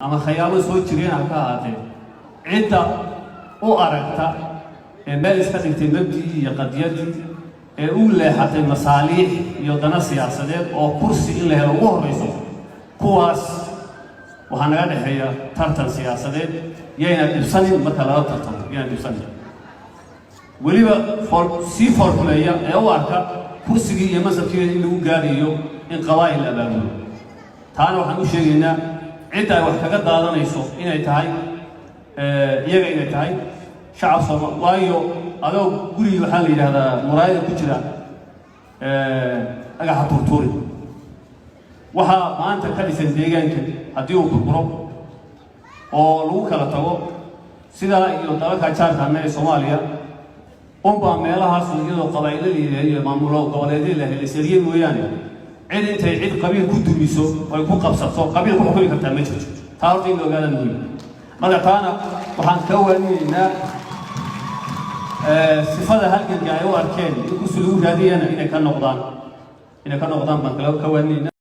Ama khayaamo soo jireen ha ka ahaatee, cidda u aragta ee meel iska dhigtay mabdii iyo qadiyadii ee u leexatay masaaliix iyo dana siyaasadeed oo kursi in la helo ugu horrayso, kuwaas waxaa naga dhexeeya tartan siyaasadeed. Yayna dhibsanin marka lala tartamo, yayna dhibsanin. Weliba sii foolxumeeya ee u arka kursigii iyo mansabkii in lagu gaarayo in qabaa'il la abaabulo, taana waxaan u sheegaynaa cidda ay wax kaga daadanayso inay tahay iyaga, inay tahay shacab Sooma. Waayo, adoo gurigii, waxaa la yidhahdaa, muraayada ku jira dhagaxa tuurtuuri. Waxaa maanta ka dhisan deegaanka haddii uu burburo oo lagu kala tago, sidaa iyo dalalka jaarkaana ee Soomaaliya unbaa meelahaas iyadoo qabaa'ilada iyo maamulo goboleedyo la helay sariye mooyaane, cid intay cid qabiil ku dumiso oy ku qabsato qabiil ku xukumi kartaa ma jirto. Taa horta in la ogaada muhiim. Marka taana waxaan ka waaninaynaa sifada halganka ay u arkeen in kursi lagu raadiyana inay ka noqdaan baan kala ka waaninaynaa.